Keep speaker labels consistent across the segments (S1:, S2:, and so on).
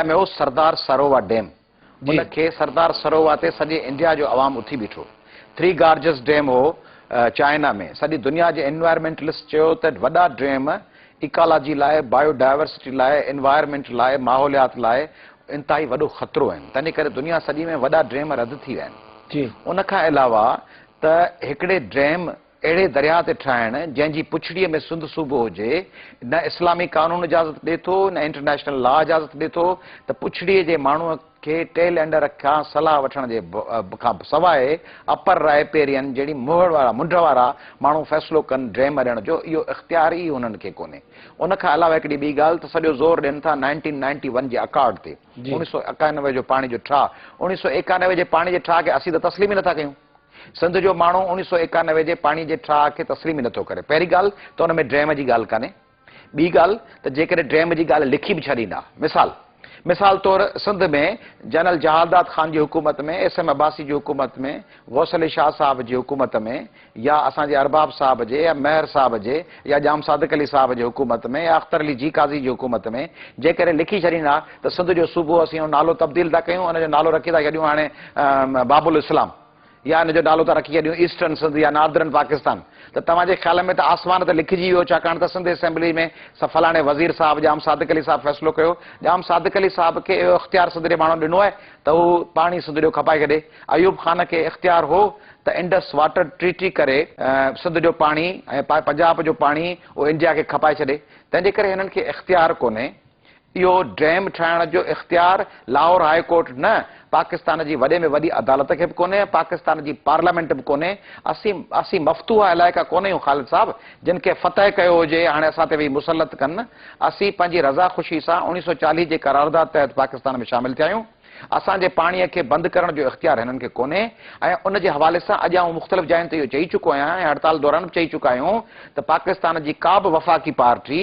S1: ۾ هو سردار سرووا ڊيم. ان کي سردار سرووا تي سڄي انڊيا جو عوام اٿي بيٺو. ٿري گارجز ڊيم هو چائنا ۾. سڄي دنيا جي انوائرمينٽلسٽ چيو ته وڏا ڊيم ايڪالاجي لاء، بايو ڊائيورسٽي لاء، انوائرمينٽ لاء، ماحوليات لاء انتهائي وڏو خطرو آهن. تنهنجي ڪري دنيا سڄي ۾ وڏا ڊيم رد ٿي ويا آهن. ان کان علاوه ته هڪڙي ڊيم اهڙي درياهه تي ٺاهڻ جنهن جي پڇڙيء ۾ سنڌ صوبو هجي، نه اسلامي قانون اجازت ڏي ٿو نه انٽرنيشنل لا اجازت ڏي ٿو ته پڇڙيء جي ماڻهوء کي ٽيل اينڊر کان صلاح وٺڻ جي کان سواء اپر رائپيرين جهڙي مهڙ وارا منڍ وارا ماڻهو فيصلو ڪن ڊيم اڏڻ جو اهو اختيار ئي انهن کي ڪونهي. ان کان علاوه هڪڙي ٻي ڳالهه ته سڄو زور ڏين ٿا نائنٽين نائنٽي ون جي اڪارڊ تي، 1991 جو پاڻي جو ٺاهه، 1991 جي پاڻي جي ٺاهه کي اسين ته تسليم ئي نٿا ڪيون. سنڌ جو ماڻهو 1991 جي پاڻي جي ٺاهه کي تسليم ئي نٿو ڪري. پهرين ڳالهه ته ان ۾ ڊيم جي ڳالهه ڪانهي. ٻي ڳالهه ته جيڪڏهن ڊيم جي ڳالهه لکي به ڇڏيندا. مثال مثال طور سنڌ ۾ جنرل جهالداد خان جي حڪومت ۾، ايس ايم عباسي جي حڪومت ۾، غوث علي شاهه صاحب جي حڪومت ۾ يا اسان جي ارباب صاحب جي يا مهر صاحب جي يا ڄام صادق علي صاحب جي حڪومت ۾ يا اختر علي جي قاضي جي حڪومت ۾ جيڪڏهن لکي ڇڏيندا ته سنڌ جو صوبو اسين ان نالو تبديل ٿا ڪيون ان جو نالو رکي ٿا ڇڏيون هاڻي باب الاسلام يا ان جو نالو ٿا رکي ڇڏيون ايسٽرن سنڌ يا ناردرن پاڪستان ته توهان جي خيال ۾ ته آسمان تي لکجي ويو ڇاڪاڻ ته سنڌ اسيمبلي ۾ فلاڻي وزير صاحب ڄام صادق علي صاحب فيصلو ڪيو ڄام صادق علي صاحب کي اهو اختيار سنڌ جي ماڻهن ڏنو آهي ته هو پاڻي سنڌ جو کپائي ڇڏي ايوب خان کي اختيار هو ته انڊس واٽر ٽريٽي ڪري سنڌ جو پاڻي ۽ پنجاب جو پاڻي اهو انڊيا کي کپائي ڇڏي تنهن جي ڪري هنن کي اختيار ڪونهي اهو ڊيم ٺاهڻ جو اختيار لاهور هاء ڪورٽ نه پاڪستان جي وڏي ۾ وڏي عدالت کي به ڪونهي ۽ پاڪستان جي پارليامينٽ به ڪونهي. اسين اسين مفتوحه علائقا ڪونه آهيون خالد صاحب جن کي فتح ڪيو هجي هاڻي اسان تي ويهي مسلط ڪن. اسين پنهنجي رضا خوشي سان 1940 جي قرارداد تحت پاڪستان ۾ شامل ٿيا آهيون. اسان جي پاڻي کي بند ڪرڻ جو اختيار هنن کي ڪونهي ۽ ان جي حوالي سان اڄ آئون مختلف جاين تي اهو چئي چڪو آهيان ۽ هڙتال دوران به چئي چڪا آهيون ته پاڪستان جي ڪا به وفاقي پارٽي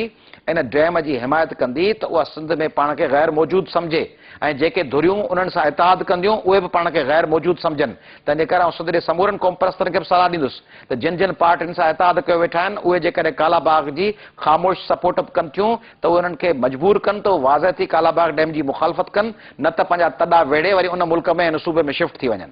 S1: ان ڊيم جي حمايت ڪندي ته اها سنڌ ۾ پاڻ کي غير موجود سمجهي ۽ جيڪي ڌريون انهن سان اتحاد ڪنديون اهي به پاڻ کي غير موجود سمجهن تنهنجي ڪري آئون سنڌ جي سمورن قومپرستن کي به صلاح ڏيندس ته جن جن پارٽين سان اتحاد ڪيو ويٺا آهن اهي جيڪڏهن ڪالا باغ جي خاموش سپورٽ به ڪن ٿيون ته اهي انهن کي مجبور ڪن ته اهي واضح ٿي ڪالا باغ ڊيم جي مخالفت ڪن نه ته پنهنجا تڏا ويڙهي وري ان ملڪ ۾ هن صوبي ۾ شفٽ ٿي وڃن.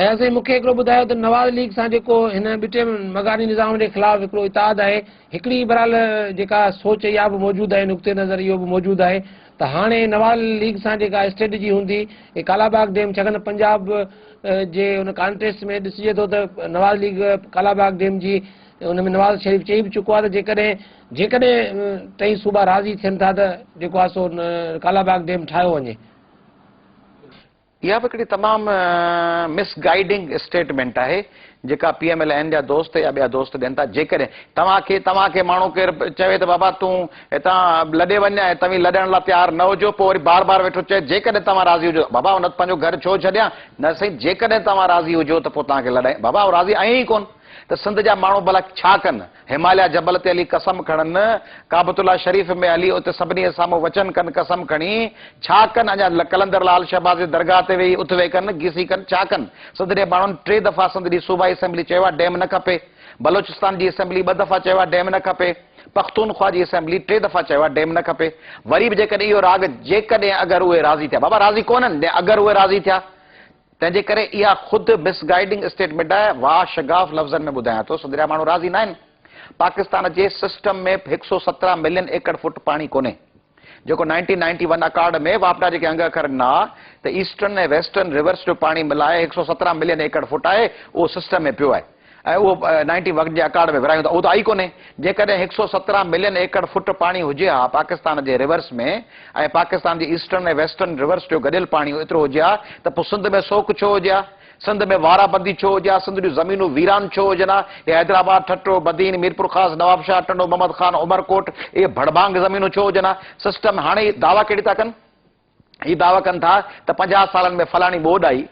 S2: اياز سائين مون کي هڪڙو ٻڌايو ته نواز ليگ سان جيڪو هن ٻٽي مڪاني نظام جي خلاف هڪڙو اتحاد آهي هڪڙي بهرحال جيڪا سوچ اها به موجود آهي نقطه نظر اهو به موجود آهي ته هاڻي نواز ليگ سان جيڪا اسٽريٽجي هوندي هي ڪالا باغ ڊيم ڇاڪاڻ ته پنجاب جي ان ڪانٽيسٽ ۾ ڏسجي ٿو ته نواز ليگ ڪالا باغ ڊيم جي ان ۾ نواز شريف چئي به چڪو آهي ته جيڪڏهن جيڪڏهن ٽئي صوبا راضي ٿين ٿا ته جيڪو آهي سو ڪالا باغ ڊيم ٺاهيو وڃي.
S1: اها به هڪڙي تمام مس گائيڊنگ اسٽيٽمينٽ آهي جيڪا پي ايم ايل اين جا دوست يا ٻيا دوست ڏين ٿا. جيڪڏهن توهان کي توهان کي ماڻهو ڪير چوي ته بابا تون هتان لڏي وڃ ۽ توهين لڏڻ لاء تيار نه هجو پوء وري بار بار ويٺو چئي جيڪڏهن توهان راضي هجو بابا آئون نه ته پنهنجو گهر ڇو ڇڏيان نه سائين جيڪڏهن توهان راضي هجو ته پوء توهان کي لڏائين بابا آئون راضي آهيان ئي ڪونه ته سنڌ جا ماڻهو ڀلا ڇا ڪن؟ هماليا جبل تي هلي قسم کڻن، ڪعبة الله شريف ۾ هلي اتي سڀني جي سامهون وچن ڪن قسم کڻي، ڇا ڪن اڃا قلندر لعل شهباز جي درگاهه تي ويهي اٿ ويهه ڪن، گيسي ڪن، ڇا ڪن؟ سنڌ جي ماڻهن ٽي دفعا سنڌ جي صوبائي اسيمبلي چيو آهي ڊيم نه کپي، بلوچستان جي اسيمبلي ٻه دفعا چيو آهي ڊيم نه کپي، پختونخوا جي اسيمبلي ٽي دفعا چيو آهي ڊيم نه کپي، وري به جيڪڏهن اهو راڳ جيڪڏهن اگر اهي راضي ٿيا، بابا راضي ڪونهن، اگر اهي راضي ٿيا. تنهن جي ڪري اها خود مس گائيڊنگ اسٽيٽمينٽ آهي، واهه شگاف لفظن ۾ ٻڌايان ٿو، سنڌ جا ماڻهو راضي ناهن. پاڪستان جي سسٽم ۾ هڪ سئو 17 ملين ايڪڙ فوٽ پاڻي ڪونهي، جيڪو نائنٽين نائنٽي ون اڪارڊ ۾ واپڊا جيڪي انگ اکر ڏنا ته ايسٽرن ۽ ويسٽرن ريورس جو پاڻي ملائي هڪ سئو 17 ملين ايڪڙ فوٽ آهي، اهو سسٽم ۾ پيو آهي. ۽ اهو نائنٽي ون جي اڪارڊ ۾ ورهايون ٿا اهو ته آئي ڪونهي. جيڪڏهن هڪ سئو 17 ملين ايڪڙ فٽ پاڻي هجي ها پاڪستان جي ريورس ۾ ۽ پاڪستان جي ايسٽرن ۽ ويسٽرن ريورس جو گڏيل پاڻي ايترو هجي ها ته پوء سنڌ ۾ سوڪ ڇو هجي ها؟ سنڌ ۾ وارا بندي ڇو هجي ها؟ سنڌ جون زمينون ويران ڇو هجن ها؟ هي حيدرآباد، ٺٽو، بدين، ميرپورخاص، نوابشاهه، ٽنڊو محمد خان، عمرڪوٽ اهي ڀڙڀانگ زمينون ڇو هجن ها؟ سسٽم هاڻي دعويٰ ڪهڙي ٿا ڪن؟ هي دعويٰ ڪن ٿا ته 50 سالن ۾ فلاڻي ٻوڏ آئي،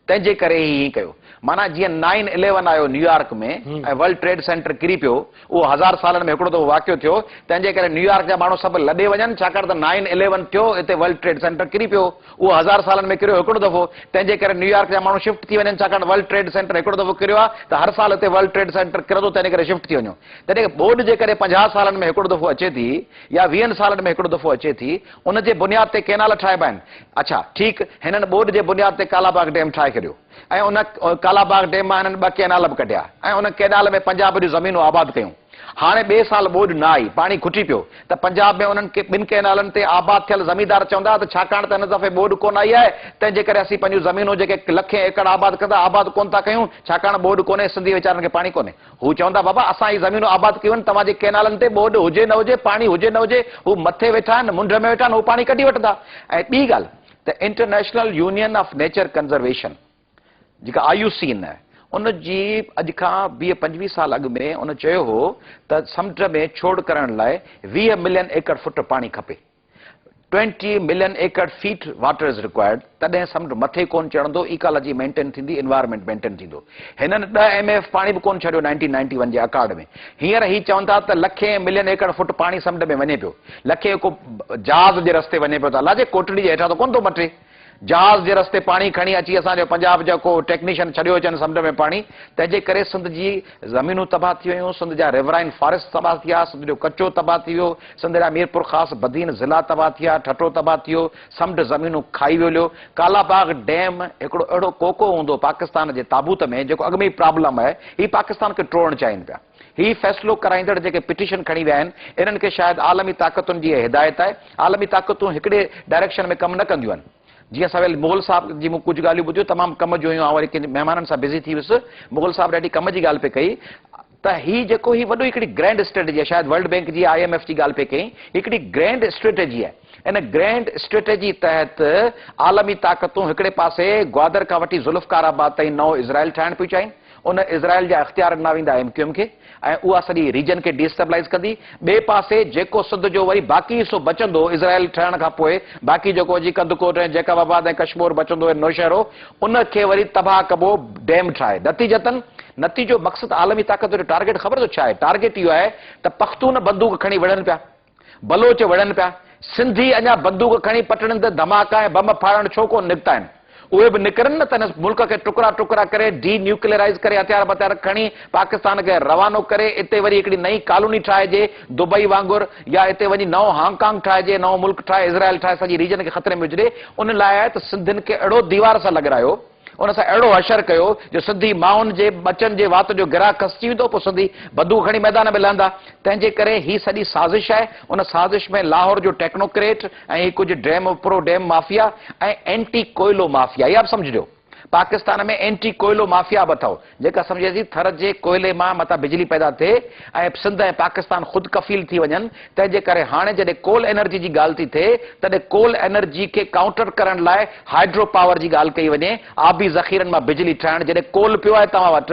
S1: تنهن جي ڪري هي ائين ڪيو. معنيٰ جيئن نائن اليون آيو نيويارڪ ۾ ۽ ورلڊ ٽريڊ سينٽر ڪري پيو، اهو هزار سالن ۾ هڪڙو دفعو واقعو ٿيو، تنهن جي ڪري نيويارڪ جا ماڻهو سڀ لڏي وڃن، ڇاڪاڻ ته نائن اليون ٿيو، اتي ورلڊ ٽريڊ سينٽر ڪري پيو، اهو هزار سالن ۾ ڪريو هڪڙو دفعو، تنهن جي ڪري نيويارڪ جا ماڻهو شفٽ ٿي وڃن، ڇاڪاڻ ته ورلڊ ٽريڊ سينٽر هڪڙو دفعو ڪريو آهي ته هر سال اتي ورلڊ ٽريڊ سينٽر ڪرندو، تنهن ڪري شفٽ ٿي وڃو. تڏهن ٻوڏ جيڪڏهن 50 سالن ۾ هڪڙو دفعو اچي ٿي يا 20 سالن ۾ هڪڙو دفعو اچي ٿي، ان جي بنياد تي ڪينال ٺاهبا آهن. اڇا ٺيڪ هنن ٻوڏ جي بنياد تي ڪالاباغ ڊيم ٺاهي ڇڏيو ۽ ان ڪالاباغ ڊيم مان هنن ٻه ڪينال به ڪڍيا ۽ ان ڪينال ۾ پنجاب جون زمينون آباد ڪيون. هاڻي ٻئي سال ٻوڏ نه آئي، پاڻي کٽي پيو ته پنجاب ۾ انهن ٻن ڪينالن تي آباد ٿيل زميندار چوندا ته ڇاڪاڻ ته هن دفعي ٻوڏ ڪونه آئي آهي تنهن جي ڪري اسين پنهنجون زمينون جيڪي لکين ايڪڙ آباد ڪندا آباد ڪونه ٿا ڪيون ڇاڪاڻ ٻوڏ ڪونهي سنڌي ويچارن کي پاڻي ڪونهي. هو چوندا بابا اسان هي زمينون آباد ڪيون آهن توهان جي ڪئنالن تي ٻوڏ هجي نه هجي پاڻي هجي نه هجي هو مٿي ويٺا آهن منڍ ۾ ويٺا آهن هو پاڻي ڪڍي وٺندا ۽ ٻي ڳالهه ته international union of nature conservation جيڪا آء يو سي اين آهي ان جي اڄ کان 20 25 سال اڳ ۾ ان چيو هو ته سمنڊ ۾ ڇوڙ ڪرڻ لاء 20 ملين ايڪڙ فٽ پاڻي کپي. 20 million acre feet water is required تڏهن سمنڊ مٿي ڪون چڙهندو ايڪالاجي مينٽين ٿيندي انوائرمينٽ مينٽين ٿيندو هنن 10 ايم ايف پاڻي به ڪون ڇڏيو 1991 جي اڪارڊ ۾ هينئر هي چون ٿا ته لکين ملين ايڪڙ فٽ پاڻي سمنڊ ۾ وڃي پيو لکين ڪو جهاز جي رستي وڃي پيو ته الله جي ڪوٽڙي جي هيٺان ته ڪون ٿو مٽي جهاز جي رستي پاڻي کڻي اچي اسان جو پنجاب جا ڪو ٽيڪنيشن ڇڏيو اچن سمنڊ ۾ پاڻي تنهن جي ڪري سنڌ جي زمينون تباهه ٿي ويون سنڌ جا ريورائن فاريسٽ تباهه ٿيا سنڌ جو ڪچو تباهه ٿي ويو سنڌ جا ميرپورخاص بدين ضلع تباهه ٿيا ٺٽو تباهه ٿي ويو سمنڊ زمينون کائي ويو ليو ڪالا باغ ڊيم هڪڙو اهڙو ڪوڪو هوندو پاڪستان جي تابوت ۾ جيڪو اڳ ۾ ئي پرابلم آهي هي پاڪستان کي ٽوڙڻ چاهين پيا هي فيصلو ڪرائيندڙ جيڪي پٽيشن کڻي ويا آهن انهن کي شايد عالمي طاقتن جي هدايت آهي. عالمي طاقتون هڪڙي ڊائريڪشن ۾ ڪم نه ڪنديون آهن. جيئن سويل مغل صاحب جي مون ڪجهه ڳالهيون ٻڌيون تمام ڪم جون هيون آئون وري ڪن مهمانن سان بزي ٿي ويس. مغل صاحب ڏاڍي ڪم جي ڳالهه پئي ڪئي ته هي جيڪو هي وڏو هڪڙي گرينڊ اسٽريٽجي آهي شايد ورلڊ بينڪ جي I M F جي ڳالهه پئي ڪئي هڪڙي گرينڊ اسٽريٽجي آهي ان گرينڊ اسٽريٽجي تحت عالمي طاقتون هڪڙي پاسي گوادر کان وٺي ذوالفقار آباد تائين نئون اسرائيل ٺاهڻ پيون چاهين ان اسرائيل جا اختيار ڏنا ويندا ايم ڪيو ايم کي ۽ اها سڄي ريجن کي ڊي اسٽيبلائيز ڪندي. ٻئي پاسي جيڪو سنڌ جو وري باقي حصو بچندو اسرائيل ٺهڻ کان پوء باقي جيڪو اچي ڪنڌڪوٽ ۽ جيڪب آباد ۽ ڪشمور بچندو ۽ نوشهرو ان کي وري تباهه ڪبو ڊيم ٺاهي. نتيجتن نتيجو مقصد عالمي طاقت جو ٽارگيٽ خبر اٿو ڇا آهي؟ ٽارگيٽ اهو آهي ته پختون بندوق کڻي وڙهن پيا. بلوچ وڙهن پيا، سنڌي اڃا بندوق کڻي پٽڙين تي ڌماڪا ۽ بم ڦاڙڻ ڇو ڪونه نڪتا آهن؟ اهي به نڪرن نه ته هن ملڪ کي ٽڪرا ٽڪرا ڪري ڊي نيوڪليئرائيز ڪري هٿيار بٿيار کڻي پاڪستان کي روانو ڪري اتي وري هڪڙي نئين ڪالوني ٺاهجي دبئي وانگر يا اتي وڃي نئون هانگ ڪانگ ٺاهجي نئون ملڪ ٺاهي اسرائيل ٺاهي سڄي ريجن کي خطري ۾ وجهجي ان لاء آهي ته سنڌين کي اهڙو ديوار سان لڳرايو ان سان اهڙو حشر ڪيو جو سنڌي مائن جي ٻچن جي وات جو گراهه کسجي ويندو پوء سنڌي بندوق کڻي ميدان ۾ لهندا. تنهن جي ڪري هي سڄي سازش آهي. ان سازش ۾ لاهور جو ٽيڪنوڪريٽ ۽ هي ڪجهه ڊيم پرو ڊيم مافيا ۽ اينٽي ڪوئلو مافيا اها به سمجهجو پاڪستان ۾ اينٽي ڪوئلو مافيا به اٿئو جيڪا سمجهي ٿي ٿر جي ڪوئلي مان متان بجلي پيدا ٿئي ۽ سنڌ ۽ پاڪستان خود ڪفيل ٿي وڃن تنهن جي ڪري هاڻي جڏهن ڪول انرجي جي ڳالهه ٿي ٿئي تڏهن ڪول انرجي کي ڪائونٽر ڪرڻ لاء هائيڊرو پاور جي ڳالهه ڪئي وڃي، آبي ذخيرن مان بجلي ٺاهڻ، جڏهن ڪول پيو آهي توهان وٽ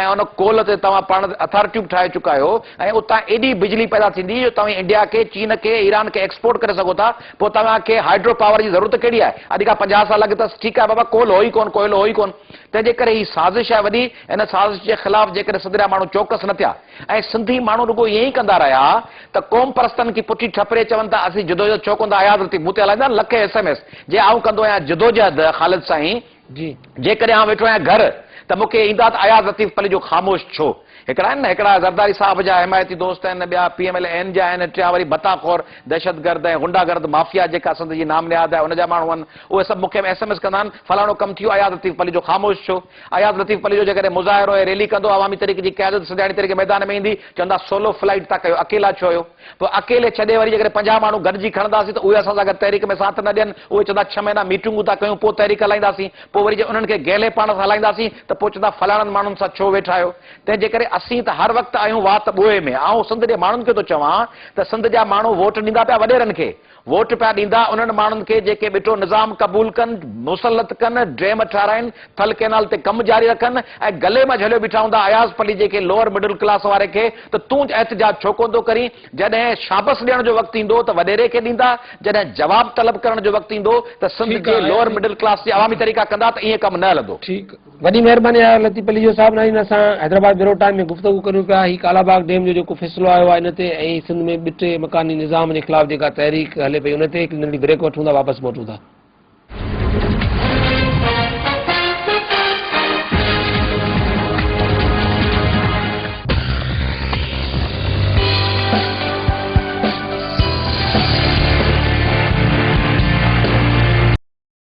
S1: ۽ ان ڪول تي توهان پاڻ اٿارٽيون به ٺاهي چڪا آهيو ۽ اتان ايڏي بجلي پيدا ٿيندي جو توهين انڊيا کي، چين کي، ايران کي ايڪسپورٽ ڪري سگهو ٿا، پوء توهان کي هائيڊرو پاور جي ضرورت ڪهڙي آهي؟ اڄ کان 50 سال اڳ ته ٺيڪ آهي بابا ڪول هو ئي ڪونه، ڪوئلو هو ئي ڪونه. تنهن جي ڪري هي سازش آهي وڏي، ان سازش جي خلاف جيڪڏهن سنڌ جا ماڻهو چوڪس نه ٿيا ۽ سنڌي ماڻهو رڳو ائين ئي ڪندا رهيا ته قومپرستن کي پٺي ٺپري چون ٿا اسين جدوجهد ڇو ڪندا اياز لطيف مون تي هلائيندا آهن لکين ايس ايم ايس جي آئون ڪندو آهيان جدوجهد خالد سائين
S2: جي.
S1: جيڪڏهن آئون ويٺو آهيان گهر ته مون کي ايندا ته اياز لطيف پليجو خاموش ڇو؟ هڪڙا آهن نه هڪڙا زرداري صاحب جا حمايتي دوست آهن ٻيا پي ايم ايل اين جا آهن ٽيان وري ڀتا خور دهشتگرد ۽ غنڊا گرد مافيا جيڪا سنڌ جي نام نهاد آهي ان جا ماڻهو آهن اهي سڀ مون کي ايس ايم ايس ڪندا آهن فلاڻو ڪم ٿي ويو اياز لطيف پليجو خاموش ڇو؟ اياز لطيف پليجو جيڪڏهن مظاهرو ۽ ريلي ڪندو، عوامي تحريڪ جي قيادت سنڌياڻي تحريڪ ميدان ۾ ايندي، چوندا سولو فلائيٽ ٿا ڪيو، اڪيلا ڇو آهيو؟ پوء اڪيلي ڇڏي وري جيڪڏهن 50 ماڻهو گڏجي کڻنداسين ته اهي اسان سان گڏ تحريڪ ۾ ساٿ نه ڏين، اهي چوندا ڇهه مهينا ميٽنگون ٿا ڪيون پوء تحريڪ هلائينداسين، پوء وري جي انهن کي گهلي پاڻ سان هلائينداسين ته پوء چوندا فلاڻن ماڻهن سان ڇو ويٺا آهيو؟ تنهن جي ڪري اسين ته هر وقت آهيون وات ٻوهي ۾. آئون سنڌ جي ماڻهن کي ٿو چوان ته سنڌ جا ماڻهو ووٽ ڏيندا پيا وڏيرن کي. ووٽ پيا ڏيندا انهن ماڻهن کي جيڪي ٻٽو نظام قبول ڪن، مسلط ڪن، ڊيم ٺهرائين، ٿل ڪينال تي ڪم جاري رکن ۽ گلي مان جهليو بيٺا هوندا اياز پليجي کي لوئر مڊل ڪلاس واري کي ته تون احتجاج ڇو ڪونه ٿو ڪرين؟ جڏهن شابس ڏيڻ جو وقت ايندو ته وڏيري کي ڏيندا، جڏهن جواب طلب ڪرڻ جو وقت ايندو ته سنڌ
S2: ٺيڪ
S1: جي
S2: آهي
S1: لوئر مڊل ڪلاس جي عوامي طريقا ڪندا ته ائين ڪم نه هلندو.
S2: ٺيڪ. وڏي مهرباني آهي لطيف پليجو صاحب ناظرين اسان حيدرآباد بيورو ٽائيم ۾ گفتگو ڪريون پيا هي ڪالا باغ ڊيم جو جيڪو فيصلو آيو آهي ان تي ۽ سنڌ ۾ ٻٽي مڪاني نظام جي خلاف جيڪا تحريڪ هلي پئي ان تي هڪ ننڍڙي بريڪ وٺون ٿا واپس موٽون ٿا.